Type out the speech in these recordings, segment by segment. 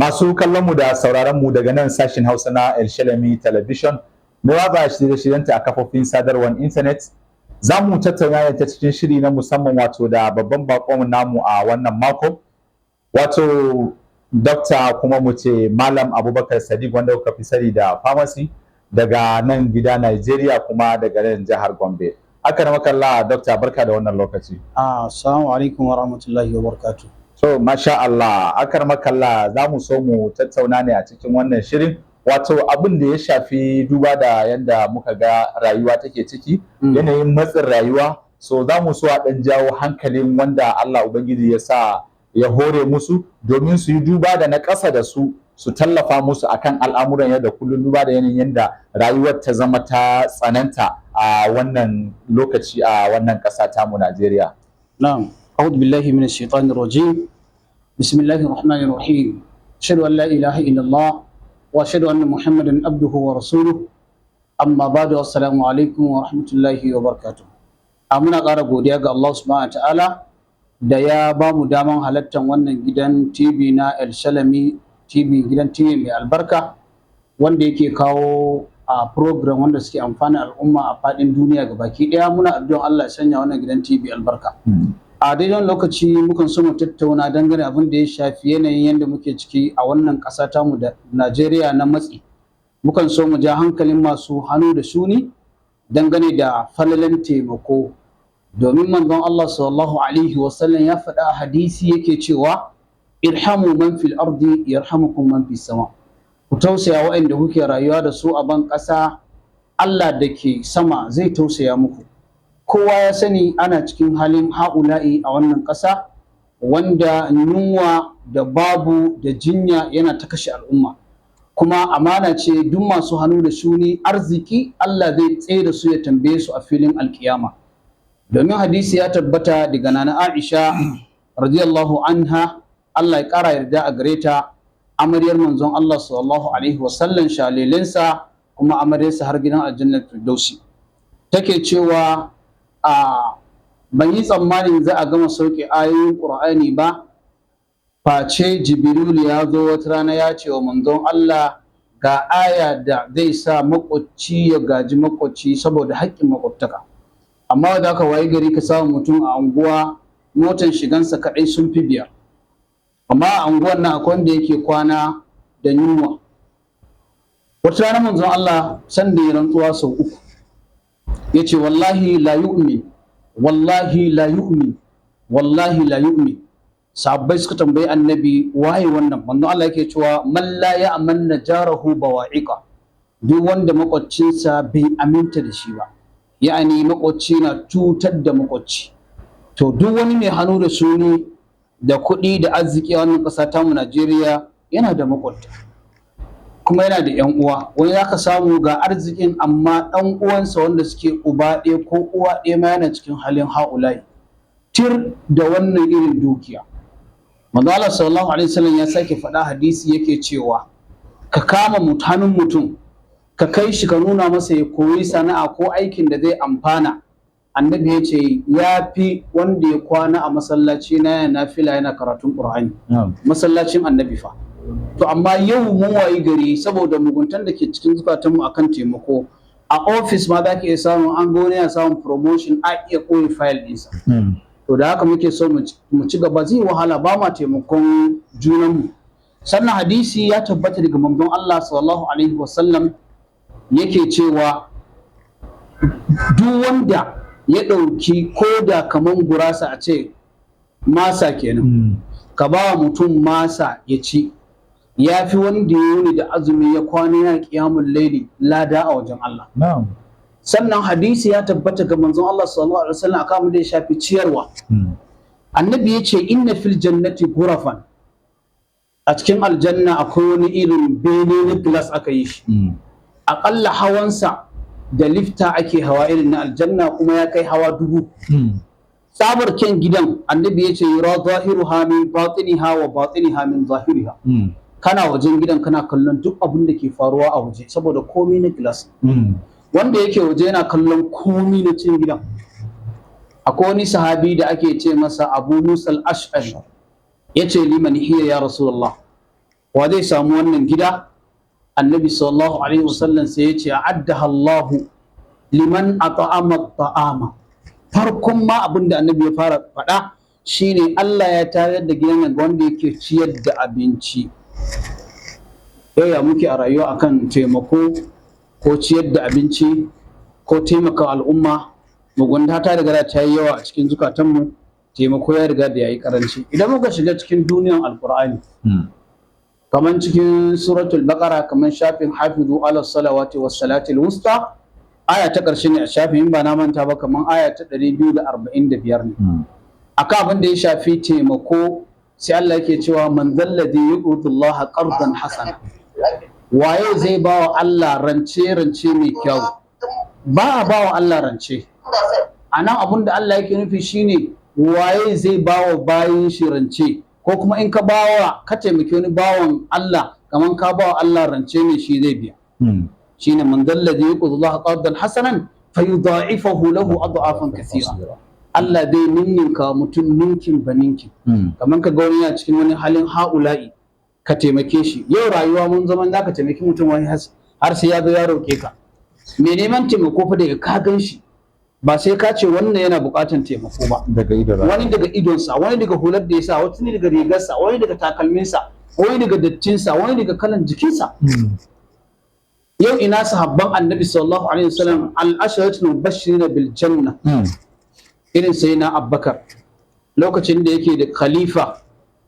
Masu kallon mu da sauraron mu daga nan sashin Hausa na El Shalami Television, mai watsa shirye-shiryenta a kafofin sadarwar intanet, za mu tattauna ne ta cikin shiri na musamman, wato da babban bakon namu a wannan mako, wato Dokta, kuma mu ce Malam Abubakar Sadiq, wanda kuka fi sani da Pharmacy, daga nan gida Nigeria, kuma daga nan jihar Gombe. Akramakallah Dokta, barka da wannan lokaci. Assalamu alaikum wa rahmatullahi wa barakatuh. So, masha Allah, akramakallah, za mu so mu tattauna ne a cikin wannan shirin, wato abin da ya shafi duba da yanda muka ga rayuwa take ciki, yanayin matsin rayuwa. So za mu so a ɗan jawo hankalin wanda Allah Ubangiji ya sa ya hore musu domin su yi duba da na ƙasa da su, su tallafa musu akan al'amuran yadda kullum, duba da yanayin yadda rayuwar ta zama ta tsananta a wannan lokaci a wannan ƙasa tamu Najeriya. Na'am. A'udhu billahi minash shaitanir rajim. Bismillahir rahmanir rahim. Ashhadu an la ilaha illallah wa ashhadu anna Muhammadan abduhu wa rasuluhu. Amma ba'du, assalamu alaikum wa rahmatullahi wa barakatuh. A muna ƙara godiya ga Allah subhanahu wa ta'ala da ya ba mu daman halartar wannan gidan TV na El Shalami TV, gidan TV mai albarka wanda yake kawo a program wanda suke amfana al'umma a faɗin duniya ga baki ɗaya. Muna addu'an Allah ya sanya wannan gidan TV albarka. A daidai lokaci mukan so mu tattauna dangane abin da ya shafi yanayin yadda muke ciki a wannan ƙasa tamu da Najeriya na matsi. Mukan so mu ja hankalin masu hannu da shuni dangane da falalan taimako, domin manzon Allah sallallahu alaihi wasallam ya faɗa a hadisi, yake cewa: "Irhamu man fil ardi yarhamukum man fis sama." Ku tausaya waɗanda kuke rayuwa da su a ban ƙasa, Allah da ke sama zai tausaya muku. Kowa ya sani ana cikin halin ha'ula'i a wannan ƙasa, wanda yunwa da babu da jinya yana ta kashe al'umma. Kuma amana ce duk masu hannu da shuni, arziki, Allah zai tsaye da su ya tambaye su a filin alkiyama, domin hadisi ya tabbata daga Nana Aisha radiyallahu anha, Allah ya ƙara yarda a gare ta, amaryar manzon Allah sallallahu alaihi wasallam, shalelensa, kuma amaryarsa har gidan aljannar firdausi. Take cewa a ban yi tsammanin za a gama sauke ayoyin Qur'ani ba face Jibril ya zo wata rana ya ce wa manzon Allah ga aya da zai sa makwabci ya gaji makwabci saboda haƙƙin makwabtaka. Amma da aka wayi gari ka samu mutum a unguwa motan shigansa kaɗai sun fi biyar, amma a unguwan nan akwai wanda yake kwana da yunwa. Wata rana manzon Allah sanda ya rantsuwa sau uku, ya ce: "Wallahi la yu'min, wallahi la yu'min, wallahi la yu'min." Sahabbai suka tambayi Annabi: "Waye wannan?" Manzon Allah yake cewa: "Man la ya'manna jarahu bawa'iqa." Duk wanda makwabcinsa bai aminta da shi ba, ya'ani makwabci na cutar da makwabci. To duk wani mai hannu da shuni da kuɗi da arziki a wannan ƙasa tamu Najeriya yana da makwabta, kuma yana da yan uwa. Wani zaka samu ga arzikin, amma ɗan uwansa wanda suke uba ɗaya ko uwa ɗaya ma yana cikin halin ha'ula'i. Tir da wannan irin dukiya. Manzo Allah sallallahu alaihi wasallam ya sake faɗa hadisi, yake cewa ka kama hannun mutum ka kai shi ka nuna masa ya koyi sana'a ko aikin da zai amfana, Annabi ya ce ya fi wanda ya kwana a masallaci na yana nafila, yana karatun Qur'ani, masallacin Annabi fa. To amma yau mun wayi gari, saboda muguntan da ke cikin zukatanmu akan taimako, a ofis ma za ka iya samun an ga wani yana samun promotion, a iya ɓoye file ɗinsa. To da haka muke so mu ci gaba, zai wahala ba ma taimakon junanmu. Sannan hadisi ya tabbata daga manzon Allah sallallahu alaihi wasallam, yake cewa duk wanda ya ɗauki ko da kaman gurasa, a ce masa kenan, ka ba wa mutum masa ya ci, ya fi wanda ya wuni da azumi, ya kwana yana ƙiyamun laili lada a wajen Allah. Sannan hadisi ya tabbata ga manzon Allah sallallahu alaihi wasallam akan abin da ya shafi ciyarwa. Annabi ya ce: "Inna fil jannati ghurafan." A cikin aljanna akwai wani irin bene na glass aka yi shi, aƙalla hawansa da lifta ake hawa irin na aljanna, kuma ya kai hawa 1000. Tsabar kyan gidan, Annabi ya ce: "Yura zahiruha min batiniha wa batiniha min zahiriha." Kana wajen gidan kana kallon duk abin da ke faruwa a waje, saboda komai na glass. Wanda yake waje yana kallon komai na cikin gidan. Akwai wani sahabi da ake ce masa Abu Musa al-Ash'ari, ya ce: "Liman hiya ya Rasulullah?" Wa zai samu wannan gida? Annabi sallallahu alaihi wasallam sai ya ce, a'addaha Allahu liman at'ama ta'ama. Farkon ma abin da annabi ya fara faɗa shine Allah ya tayar da gidan nan ga wanda yake ciyar da abinci. Yau ya muke a rayuwa akan taimako ko ciyar da abinci ko taimaka al'umma? Mugunta ta riga da ta yi yawa a cikin zukatanmu, taimako ya riga da ya yi karanci. Idan muka shiga cikin duniyan Alkur'ani, kamar cikin Suratul Baqara, kamar shafin hafizu ala salawati was salatil wusta, aya ta ƙarshe ne a shafin, in ba na manta ba, kamar aya ta 245 ne, akan abin da ya shafi taimako, sai Allah yake cewa, man zalladhi yuqridu Allah qardan hasana. Waye zai ba wa Allah rance, rance mai kyau? Ba a ba wa Allah rance. A nan abin da Allah yake nufi shine, waye zai ba wa bayin shi rance? Ko kuma in ka bawa, ka taimaki wani bawan Allah, kamar ka ba wa Allah rance ne, shi zai biya. Shine man zalladhi yuqridu Allah qardan hasanan fayudha'ifahu lahu ad'afan kathira. Allah zai ninninka mutum ninkin ba ninkin. Kamar ka ga wani yana cikin wani halin ha'ula'i, ka taimake shi. Yau rayuwa mun zaman za ka taimaki mutum wani har sai ya zo ya roƙe ka. Mai neman taimako fa, daga ka gan shi, ba sai ka ce wannan yana buƙatar taimako ba. Daga ido. Wani daga idonsa, wani daga hular da ya sa, wani daga rigarsa, wani daga takalminsa, wani daga dattinsa, wani daga kalan jikinsa. Yau ina sahabban Annabi sallallahu alaihi wasallam, al-asharatul mubashirin bil janna, irin sai na Abbakar, lokacin da yake da khalifa,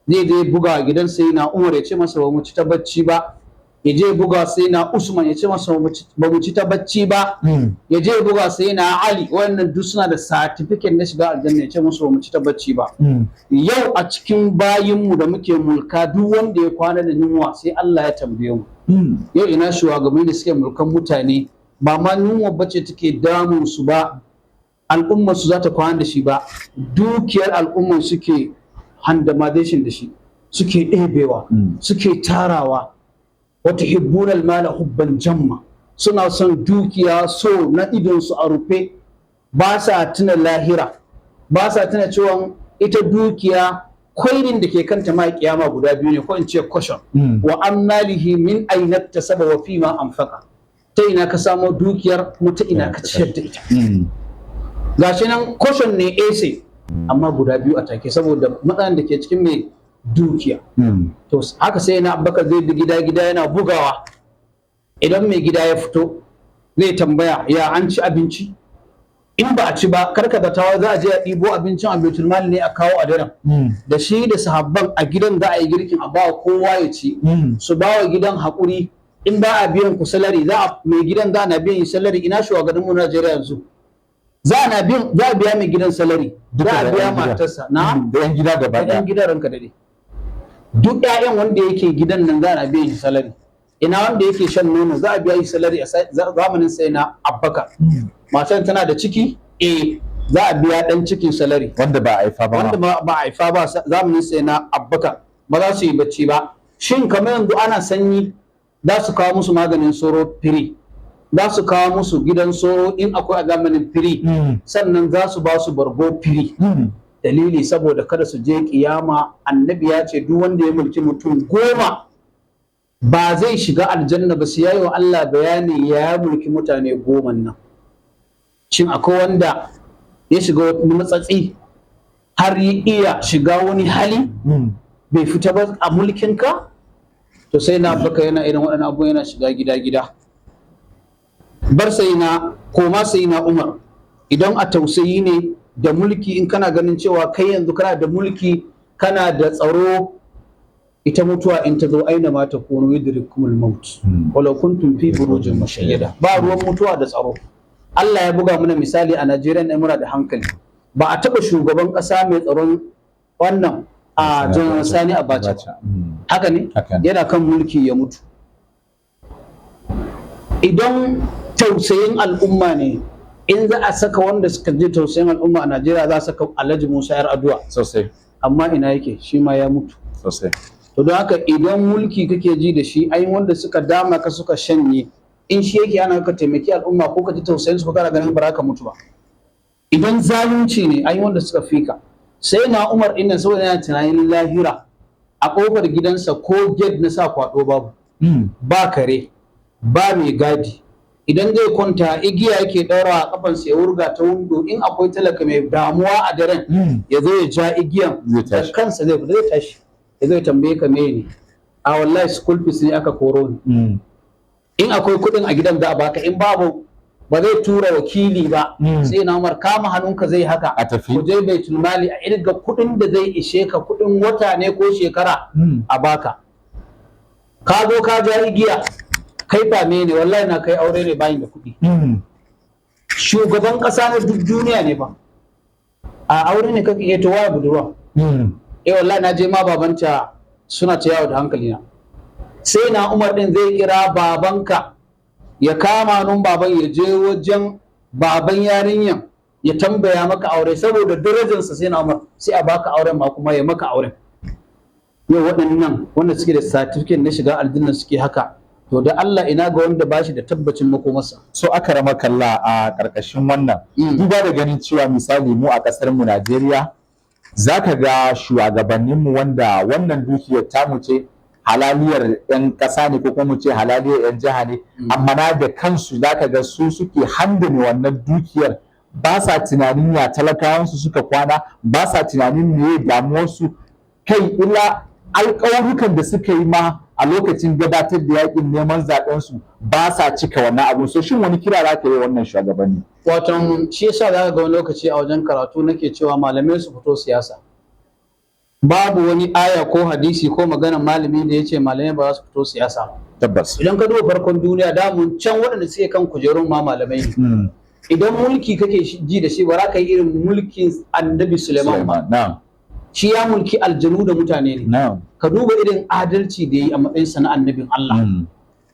zai je buga gidan sai na Umar ya ce masa ba mu ci ta bacci ba. Ya je buga sai na Usman ya ce masa ba mu ci ta bacci ba. Ya je buga sai na Ali, wannan duk suna da certificate na shiga aljanna, ya ce musu ba mu ci ta bacci ba. Yau a cikin bayinmu da muke mulka, duk wanda ya kwana da yunwa sai Allah ya tambaye mu. Yau ina shugabanni da suke mulkan mutane, ba ma yunwa bace take damun su ba, al'ummar su za ta kwana da shi ba, dukiyar al'ummar suke handamazation da shi, suke ɗebewa, suke tarawa. Wa tuhibbuna mala hubban jamma. Suna son dukiya so na idonsu a rufe, ba sa tuna lahira, ba sa tuna cewa ita dukiya kwairin da ke kanta ma kiyama guda biyu ne, ko in ce question: wa an malihi min aina tasaba wa fima anfaqa. Ta ina ka samo dukiyar, kuma ta ina ka ciyar da ita? Gashi nan question ne essay, amma guda biyu a take, saboda matsalan da ke cikin mai dukiya. To haka sai na Abubakar zai bi gida gida yana bugawa. Idan mai gida ya fito, zai tambaya, ya an ci abinci? In ba a ci ba, karka da tawa za a je a ɗibo abincin a baitul mali ne a kawo a daren. Da shi da sahabban a gidan za a yi girkin, a bawa kowa ya ci, su bawa gidan haƙuri. In ba a biyan ku salary, za a mai gidan za na biyan salary. Ina shugabannin mu Najeriya yanzu? Za a na biyan, za a biya mai gidan salary, za a biya matarsa na Da yan gida gaba da yan gidan. Ranka dade, duk ƴaƴan wanda yake gidan nan za a biyan shi salary. Ina wanda yake shan nono, za a biya shi salary. A zamanin sai na Abbakar, matan tana da ciki, eh, za a biya dan cikin salary. Wanda ba a haifa ba. Wanda ba a haifa ba, zamanin sai na Abbakar ba za su yi bacci ba. Shin kamar yanzu ana sanyi, za su kawo musu maganin sauro free, za su kawo musu gidan sauro in akwai a zamanin free, sannan za su ba su bargo free. Dalili, saboda kada su je kiyama, Annabi ya ce duk wanda ya mulki mutum 10 ba zai shiga aljanna ba sai yayi wa Allah bayani ya mulki mutane 10 nan. Shin akwai wanda ya shiga wani matsatsi har ya iya shiga wani hali bai fita ba a mulkinka? To sai na baka yana irin waɗannan abubuwan, yana shiga gida gida. Bar sai na koma sai na Umar. Idan a tausayi ne da mulki, in kana ganin cewa kai yanzu kana da mulki, kana da tsaro, ita mutuwa in ta zo, aina ma ta kunu yudrikumul maut walau kuntum fi burujin mushayyada. Ba ruwan mutuwa da tsaro. Allah ya buga mana misali a Najeriya ne, muna da hankali. Ba a taba shugaban kasa mai tsaron wannan a Janar Sani Abacha. Haka ne, yana kan mulki ya mutu. Idan tausayin al'umma ne, in za a saka wanda suka je tausayin al'umma a Najeriya, za a saka Alhaji Musa Yar'adua. Sosai. Amma ina yake? Shi ma ya mutu. Sosai. To don haka, idan mulki kake ji da shi, ai wanda suka dama ka suka shanye, in shi yake ana ka taimaki al'umma ko ka ji tausayin su, ko kana ganin ba za ka mutu ba. Idan zalunci ne, ai wanda suka fika. Sai na Umar din nan, saboda yana tunanin lahira, A kofar gidansa ko gate na sa kwado babu, ba kare, ba mai gadi. Idan zai kwanta, igiya yake ɗaura a kafansa ya wurga ta windo. In akwai talaka mai damuwa a daren, ya zo ya ja igiyan Zai da tashi. kansa zai fita, zai tashi ya zo ya tambaye ka, meye ne? A wallahi school fees ne aka koro ni. In akwai kuɗin a gidan, za a baka. In babu, ba zai tura wakili ba. Sai na Umar kama hannunka zai haka A tafi. ku je baitul mali a irga kuɗin da zai ishe ka, kuɗin wata ne ko shekara, a baka. Ka zo ka ja igiya, kai fa ne? Wallahi na kai aure ne, bayin da kuɗi. Shugaban ƙasa na duk duniya ne fa. A aure ne kake iya to waya budurwa? Eh, wallahi na je ma babanta suna ta yawo da hankali na. Sai na Umar din zai kira babanka, ya kama nun baban, ya je wajen baban yarinyan ya tambaya maka aure saboda darajarsa. Sai na Umar sai a baka auren ma, kuma ya maka auren. Yau waɗannan wanda suke da certificate na shiga aljanna suke haka, to da Allah ina ga wanda bashi da tabbacin makomarsa? So akaramakallah, a ƙarƙashin wannan, duba da ganin cewa misali mu a ƙasar mu Najeriya, zaka ga shugabanninmu wanda wannan dukiyar tamu ce, halaliyar 'yan ƙasa ne ko kuma mu ce halaliyar 'yan jiha ne, amma na da kansu zaka ga su suke handame wannan dukiyar. Ba sa tunanin ya talakawansu suka kwana, ba sa tunanin meye damuwarsu. Kai, illa alƙawurukan da suka yi ma a lokacin gabatar da yakin neman zaɓen su, ba sa cika wannan abun. So shin wani kira za ka yi wannan shugabanni? Waton shi yasa za ka ga wani lokaci a wajen karatu nake cewa malamai su fito siyasa. Babu wani aya ko hadisi ko maganar malami da ya ce malamai ba za su fito siyasa ba. Idan ka duba farkon duniya, damun can waɗanda suke kan kujerun ma malamai ne. Idan mulki kake ji da shi, ba za ka yi irin mulkin Annabi Suleiman ba. Suleiman, na'am. Shi ya mulki aljanu da mutane ne. Ka duba irin adalci da ya yi a matsayinsa na annabin Allah.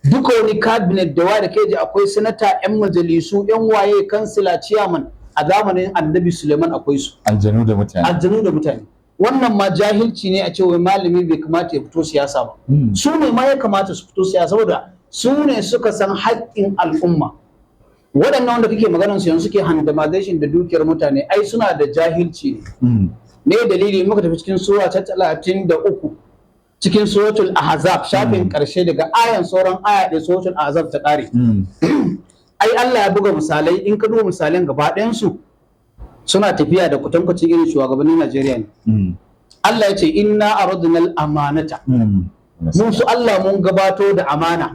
Duka wani cabinet da wa da kai ji, akwai sanata, yan majalisu, yan waye, kansila, chairman, a zamanin Annabi Suleiman akwai su. Aljanu da mutane. Aljanu da mutane. Wannan ma jahilci ne a ce wai malami bai kamata ya fito siyasa ba. Su ne ma ya kamata su fito siyasa, saboda su ne suka san haƙƙin al'umma. Waɗannan wanda kake maganar su yanzu suke handamization da dukiyar mutane, ai suna da jahilci ne. Me dalili? Muka tafi cikin sura ta 33 cikin Suratul Ahzab, shafin ƙarshe daga ayan, sauran aya ɗaya Suratul Ahzab ta ƙare. Ai Allah ya buga misalai. In ka duba misalan gaba ɗayan su, suna tafiya da kutankucin irin shugabannin Najeriya ne. Allah ya ce inna aradnal amanata, mun su Allah mun gabato da amana,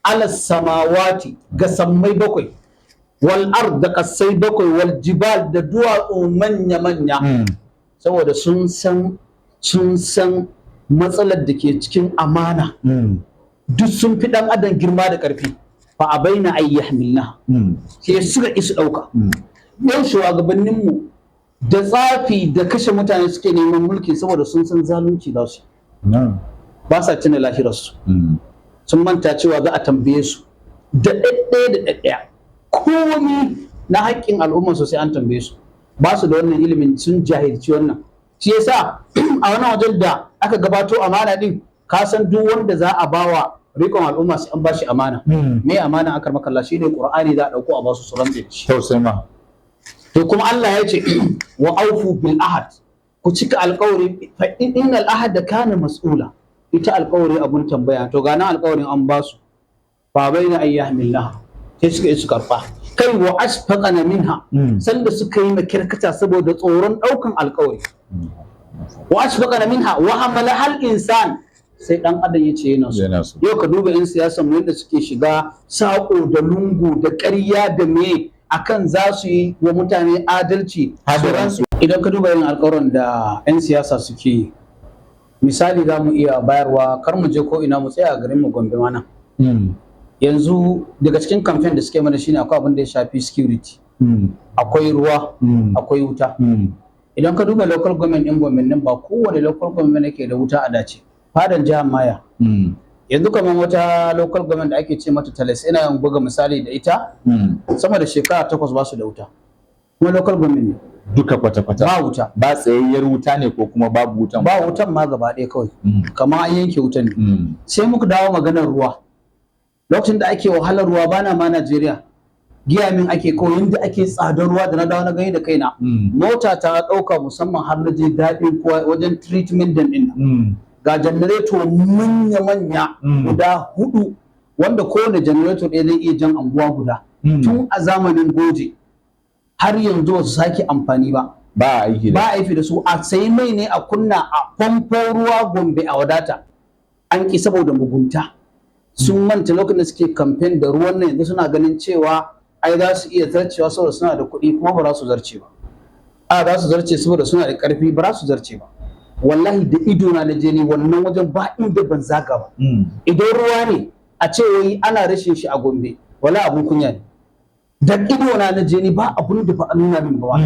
ala samawati, ga sammai bakwai, wal ard, da kasai bakwai, wal jibal, da duwatsu manya manya, saboda sun san matsalar da ke cikin amana. Duk sun fi dan adam girma da ƙarfi. Fa abaina ay yahmilna, sai suka isu ɗauka. Yau shugabanninmu da tsafi da kashe mutane suke neman mulki, saboda sun san zalunci za su yi. Ba sa tuna lahirarsu. Sun manta cewa za a tambaye su da ɗaɗɗaya da ɗaɗɗaya, komi na haƙƙin al'umma sai an tambaye su. Ba su da wannan ilimin, sun jahilci wannan. Shi yasa a wannan wajen da aka gabato amana din, ka san duk wanda za a bawa rikon al'umma sai an bashi amana. Me amana, akaramakallah? Shine Qur'ani za a dauko a basu su rantse da shi. Tausayi ma. To kuma Allah ya ce wa aufu bil ahad, ku cika alƙawari, fa innal ahad kana mas'ula. Ita alƙawari abun tambaya. To ga nan alƙawarin an basu, fa baina ayyahmillah, sai suka yi su karfa. Kai, wa ashfaqana minha, sanda suka yi makirkata saboda tsoron daukan alƙawari. Wa ashfaqana minha wa hamala hal insan, sai dan adam yace yana so. Yana so. Yau ka duba 'yan siyasan mu yadda suke shiga saƙo da lungu da ƙarya da me akan za su yi wa mutane adalci. Hadarin su. Idan ka duba irin alƙawuran da 'yan siyasa suke yi, misali za mu iya bayarwa, kar mu je ko ina, mu tsaya a garin mu Gombe mana. Yanzu daga cikin kamfen da suke mana shine akwai abin da ya shafi security, akwai ruwa, akwai wuta. Idan ka duba local government ɗin Gombe nan, ba kowane local government yake da wuta a dace fadan jihar Maya. Yanzu kamar wata local government da ake ce mata Talas, ina yawan buga misali da ita, sama da shekara 8 ba su da wuta, kuma local government ne. Duka kwata-kwata. Ba wuta. Ba tsayayyar wuta ne ko kuma babu wutan? Ba wutan ma gaba ɗaya kawai, kamar an yanke wutan ne. Sai muka dawo maganar ruwa. Lokacin da ake wahalar ruwa, bana ma Najeriya, giya min ake kawai yadda ake tsadar ruwa. Da na dawo na gani da kaina, mota ta ɗauka musamman har na je Daɗin Kowa wajen treatment dam ɗin nan. Ga janareto manya-manya guda hudu, wanda kowane janareto ɗaya zai iya jan anguwa guda. Tun a zamanin Goje har yanzu ba su sake amfani ba. Ba a aiki da Ba a aiki da su. A sayi mai ne a kunna a famfo ruwa Gombe a wadata. An ki saboda mugunta. Sun manta lokacin da suke kamfen da ruwan nan. Yanzu suna ganin cewa ai za su iya zarcewa saboda suna da kuɗi, kuma ba za su zarce ba. A za su zarce saboda suna da ƙarfi, ba za su zarce ba. Wallahi da ido na na je ni wannan wajen, ba inda ban zaga ba. Idan ruwa ne a ce wai ana rashin shi a Gombe, wala abun kunya ne. Da ido na na je ni, ba abun da ba a nuna min ba.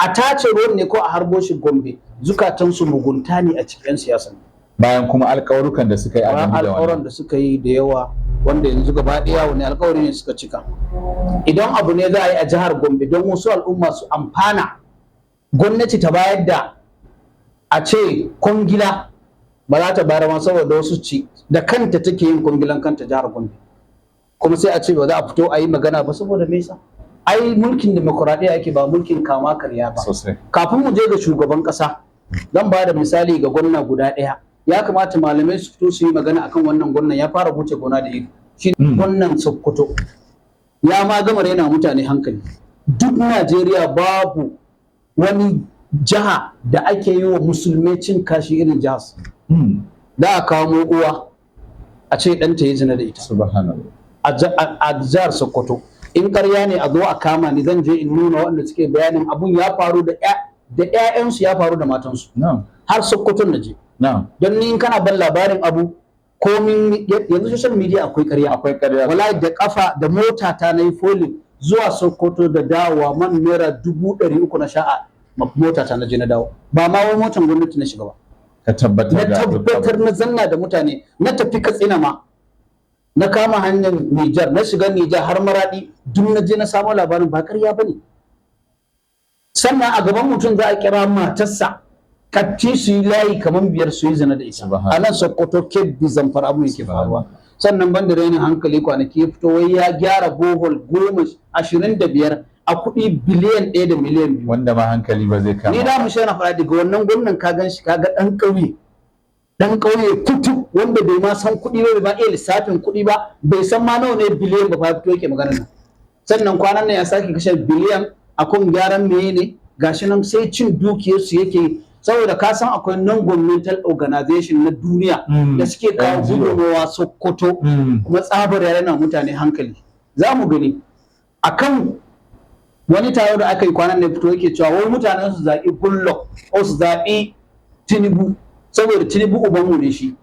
A tace ruwan ne ko a harbo shi Gombe? Zukatansu mugunta ne a cikin siyasa. Bayan kuma alƙawarukan da suka yi a Bayan game da alƙawuran wannan. da suka yi da yawa, wanda yanzu gaba ɗaya wani alƙawari ne suka cika? Idan abu ne za a yi a jihar Gombe don wasu al'umma su amfana, gwamnati ta bayar da a ce kwangila, ba za ta bayar ma saboda wasu ci da kanta take yin kwangilan kanta jihar Gombe. Kuma sai a ce ba za a fito a yi magana ba, saboda me yasa? Ai mulkin demokuraɗiyya ake, ba mulkin kama karya ba. Kafin mu je ga shugaban kasa, zan ba da misali ga gwamna guda ɗaya. Ya kamata malamai su fito su yi magana akan wannan gwamnan, ya fara wuce gona da iri. Shi gwamnan Sokoto ya ma gama raina mutane hankali. Duk Najeriya babu wani jiha da ake yi wa musulmai cin kashi irin jihar. Da a kawo uwa a ce ɗanta ya zina da ita. Subhanallah. A jihar Sokoto. In ƙarya ne a zo a kama ni, zan je in nuna waɗanda suke bayanin abun ya faru da ƴaƴansu, ya faru da matansu. Har Sokoton na je. Don ni in kana ban labarin abu, komin yanzu social media akwai ƙarya. Akwai ƙarya. Wallahi da kafa da mota ta na yi folin zuwa Sokoto da dawowa, man ₦300,000 na sha'a mota ta na je na dawo. Ba ma wai motan gwamnati na shiga ba. Ka tabbatar Na da duk tabbatar abu. Na zanna da mutane, na tafi Katsina ma, na kama hanyar Nijar, na shiga Nijar har Maradi, duk na je na samo labarin, ba ƙarya bane. Sannan a gaban mutum za a kira matarsa, katti su yi layi kamar biyar su yi zina da ita. Subhanallah. A nan Sokoto, Kebbi, Zamfara abu yake faruwa. Sannan ban da rainin hankali, kwanaki ya fito wai ya gyara borehole 25 a kuɗi biliyan 1 da miliyan 2. Wanda ma hankali ba zai kama. Ni da mu na faɗa, daga wannan gwamnan ka gan shi, ka ga ɗan ƙauye, ɗan ƙauye kutu, wanda bai ma san kuɗi ba, bai ma iya lissafin kuɗi ba, bai san ma nawa ne biliyan ba, fa ya fito yake maganar nan. Sannan kwanan nan ya sake kashe biliyan a kan gyaran meye ne, gashi nan sai cin dukiyarsu yake. Saboda ka san akwai non-governmental organization na duniya da suke kawo NGO. gudunmawa Sokoto. Kuma tsabar yana mutane hankali. Za mu gani akan wani taro da aka yi kwanan nan, fito yake cewa wai mutanen su zaɓi Goodluck ko su zaɓi Tinubu saboda Tinubu ubanmu ne shi.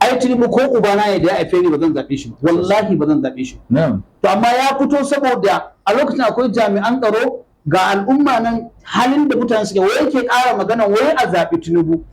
Ai Tinubu ko ubana ne da ya haife ni, ba zan zaɓe shi ba, wallahi ba zan zaɓe shi ba. To amma ya fito saboda a lokacin akwai jami'an tsaro, ga al'umma nan, halin da mutane suke, wai yake ƙara magana wai a zaɓi Tinubu.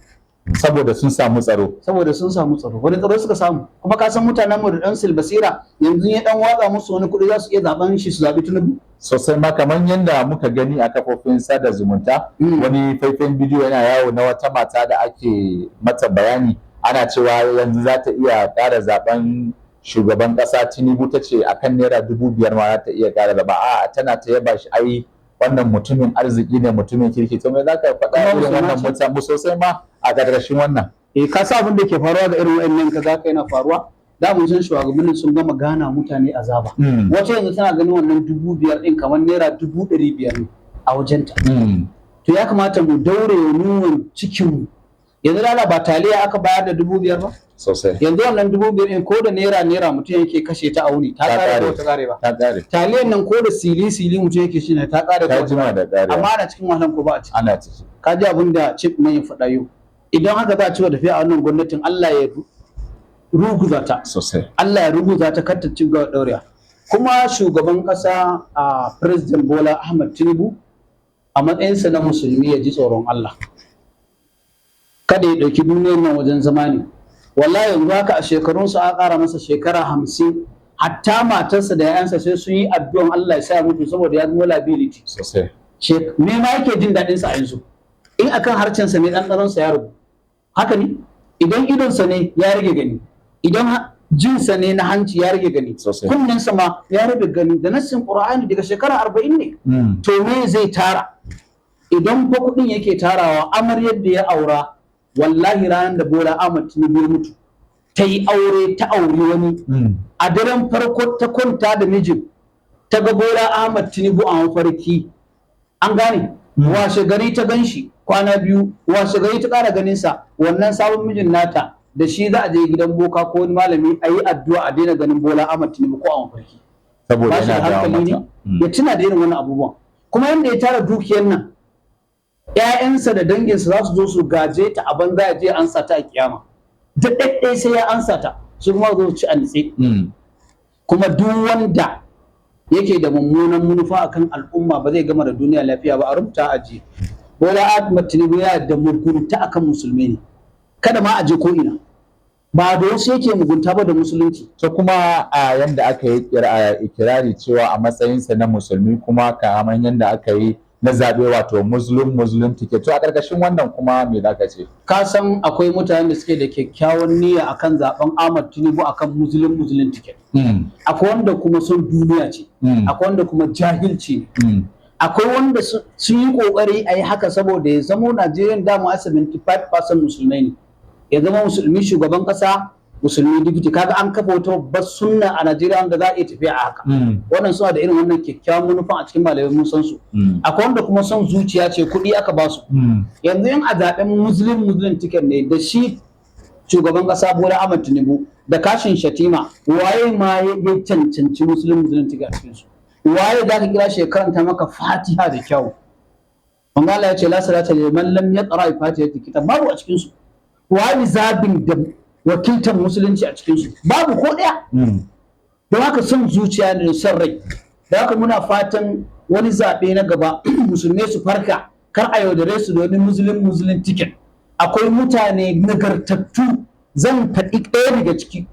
Saboda sun samu tsaro. Saboda sun samu tsaro. Wani tsaro suka samu? Kuma ka san mutanen mu da dan silbasira, yanzu ya dan watsa musu wani kuɗi, za su iya zaben shi, su zaɓi Tinubu. Sosai ma, kamar yadda muka gani a kafofin sada zumunta, wani faifan bidiyo yana yawo na wata mata da ake mata bayani, ana cewa yanzu za ta iya ƙara zaben shugaban ƙasa Tinubu, ta ce akan ₦5,000 ma za ta iya ƙara zaba. A tana ta yaba shi, ai wannan mutumin arziki ne, mutumin kirki. To me za ka faɗa Kuma irin musulma wannan ce? mutane sosai ma a ƙarƙashin wannan? Eh, ka sa abin da ke faruwa ga irin wa'annan kaza ka yana faruwa da mun san shugabannin sun gama gana mutane azaba. Wata yanzu tana ganin wannan 5,000 din kamar ₦500,000 ne a wajenta. To ya kamata mu daure yunwan cikin mu. Yanzu lala ba taliya aka bayar da 5,000 ba? Sosai. Yanzu wannan 5,000 din, ko da naira naira mutum yake kashe ta auni, ta Ta kare ko kare. ta kare ba? Ta ƙare. Taliyan nan ko da sili sili mutum yake shi ne, ta kare Ta ko? jima da ƙarewa. Amma ana cikin wahalan ko ba a ciki? Ana ciki. Ka ji abin da chief nan ya faɗa yau. Idan haka za a ci gaba da tafiya a wannan gwamnatin, Allah ya ruguza ta. Allah ya ruguza ta, kar ta ci gaba da ɗaurewa. Kuma shugaban ƙasa a President Bola Ahmed Tinubu, a matsayinsa na musulmi, ya ji tsoron Allah, kada ya ɗauki duniyar nan wajen zama ne. Wallahi yanzu haka a shekarunsa a ƙara masa shekara 50, hatta matarsa da 'ya'yansa sai sun yi addu'an Allah ya sa ya mutu, saboda ya zama liability. Me ma yake jin daɗin sa a yanzu? In akan harcensa ne, ɗanɗanonsa ya ragu, haka ne. Idan idonsa ne, ya rage gani. Idan jinsa ne na hanci, ya rage gani. Kunnensa ma ya rage gani, da nassin Qur'ani, daga shekara 40 ne. To me zai tara? Idan fa kuɗin yake tarawa, amaryar da ya aura Wallahi ranar da Bola Ahmad Tinubu ya mutu, ta yi aure, ta auri wani, a daren farko ta kwanta da mijin, ta ga Bola Ahmad Tinubu a mafarki. An gane? Washe gari ta gan shi kwana 2, washe gari ta ƙara ganin sa. Wannan sabon mijin nata, da shi za a je gidan boka ko wani malami a yi addu'a a daina ganin Bola Ahmad Tinubu ko a mafarki. Saboda Ba shi da yana dawo hankali ne? mata. Ya tuna da irin wannan abubuwan. Kuma yanda ya tara dukiyar nan, ‘ya'yansa da danginsa za su zo su gaje ta a banza, ya je ansa ta a kiyama. Da ɗaiɗai sai ya ansa ta, su kuma zo su ci a nitse. Kuma duk wanda yake da mummunan manufa akan al'umma ba zai gama da duniya lafiya ba. A rubuta a je. Bola Ahmed Tinubu yana da mugunta akan musulmi ne. Kada ma a je ko ina, ba da wasu yake mugunta ba, da musulunci. To, kuma a yanda aka yi ikirari cewa a matsayinsa na musulmi, kuma kamar yanda aka yi na zaɓe, wato Muslim Muslim ticket, to a ƙarƙashin wannan kuma me za ka ce? Ka san akwai mutanen da suke da kyakkyawan niyya akan zaben Ahmad Tinubu akan Muslim Muslim ticket. Akwai wanda kuma son duniya ce. Akwai wanda kuma jahilci ne. Akwai wanda sun yi kokari a yi haka saboda ya zamo Najeriya dama a 75% musulmai ne, ya zama musulmi shugaban kasa, musulmi deputy. Kaga an kafa wata babbar sunna a Najeriya wanda za a iya tafiya a haka. Wannan suna da irin wannan kyakkyawan manufan a cikin malamai, mun san su. Akwai wanda kuma son zuciya ce, kuɗi aka ba su. Yanzu in a zaben Muslim Muslim ticket ne, da shi shugaban kasa Bola Ahmed Tinubu da Kashim Shettima, waye ma ya cancanci Muslim Muslim ticket a cikin su? Waye za ka kira shi ya karanta maka Fatiha da kyau? Manzo Allah ya ce: "La salata liman lam yaqra fatihatil kitab." Babu a cikin su. Waye zabin da wakiltar musulunci a cikin su? Babu ko ɗaya. Don haka son zuciya ne da son rai. Da haka muna fatan wani zaɓe na gaba musulmai su farka, kar a yaudare su da wani Muslim Muslim ticket. Akwai mutane nagartattu. Zan faɗi ɗaya daga ciki,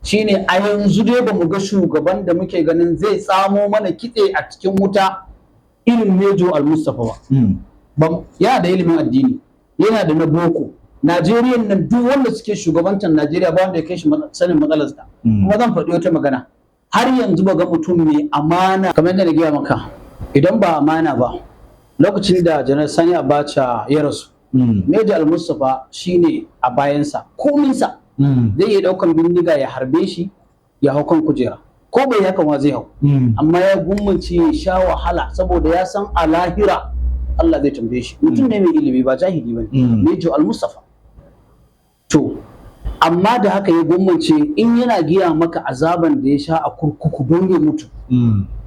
shine a yanzu dai ba mu ga shugaban da muke ganin zai tsamo mana kitse a cikin wuta irin Mejo Al-Mustapha ba. Yana da ilimin addini, yana da na boko. Najeriya nan, duk wanda suke shugabantar Najeriya, ba wanda ya kai shi sanin matsalarsa. Kuma zan faɗi wata magana: har yanzu ba ga mutum mai amana kamar yadda na gaya maka. Idan ba amana ba, lokacin da Janar Sani Abacha ya rasu, Mejo Al-Mustapha shine a bayansa, kominsa. Zai iya ɗaukan bindiga ya harbe shi ya hau kan kujera, ko bai haka ma zai hau. Amma ya gummace ya sha wahala saboda ya san a lahira Allah zai tambaye shi. Mutum ne mai ilimi, ba jahili ba ne Mejo Al-Mustapha. To amma da haka ya gummace. In yana giya maka azaban da ya sha a kurkuku don ya mutu,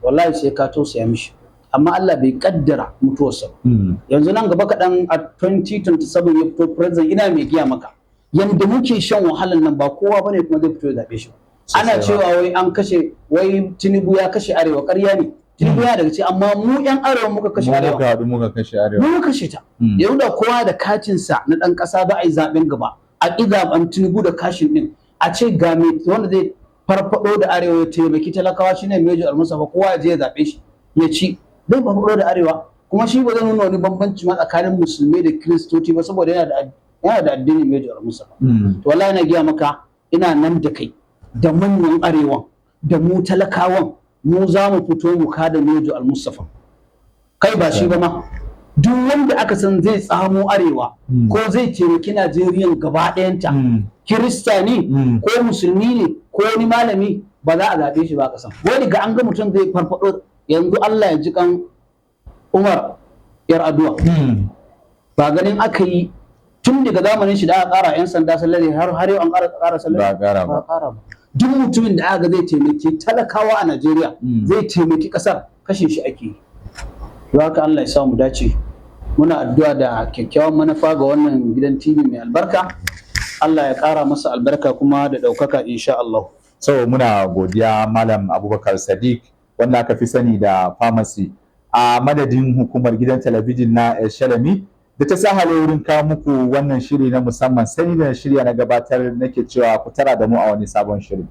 wallahi sai ka tausaya mishi. Amma Allah bai kaddara mutuwarsa ba. Yanzu nan gaba kaɗan a 2027 ya fito president, ina mai giya maka, yanda muke shan wahalan nan, ba kowa bane kuma zai fito ya zaɓe shi ba. Ana Sosai ba. cewa wai an kashe, wai Tinubu ya kashe arewa. Ƙarya ne. Tinubu ya daga ce, amma mu yan arewa muka kashe Mu arewa. muka haɗu muka kashe arewa. Mu muka kashe ta. Yanzu da kowa da katinsa na ɗan ƙasa za a yi zaɓen gaba, a ƙi zaɓen Tinubu da Kashim ɗin, a ce ga mai wanda zai farfaɗo da arewa, ya taimaki talakawa, shine Mejo Almustapha, kowa ya je ya zaɓe shi, ya ci, zai farfaɗo da arewa. Kuma shi ba zai nuna wani bambanci ma tsakanin musulmai da kiristoci ba, saboda yana da addini, Mejo Almustapha. To wallahi na gaya maka, ina nan da kai da manyan arewan da mu talakawan, mu za mu fito mu kada Mejo Almustapha. Kai, ba shi ba ma, duk wanda aka san zai tsamo arewa ko zai taimaki Najeriya gaba ɗayanta, kirista ne ko musulmi ne ko wani malami, ba za a zaɓe shi ba a ƙasan. Wani ga an ga mutum zai farfaɗo. Yanzu Allah ya ji kan Umar Yar'Adua. Ba ganin aka yi tun daga zamanin shi da aka ƙara 'yan sanda salary, har yau an ƙara salary? Ba a ƙara ba. Ba a ƙara ba. Duk mutumin da aka ga zai taimaki talakawa a Najeriya, zai taimaki ƙasar, kashe shi ake yi. Don haka Allah ya sa mu dace. Muna addu'a da kyakkyawan manufa ga wannan gidan TV mai albarka. Allah ya ƙara masa albarka kuma da ɗaukaka, insha Allah. So muna godiya, Malam Abubakar Sadiq, wanda aka fi sani da Pharmacy. A madadin hukumar gidan talabijin na Shalami da ta sahale wurin kawo muku wannan shiri na musamman, sani da na shirya na gabatar nake cewa ku tara da mu a wani sabon shiri.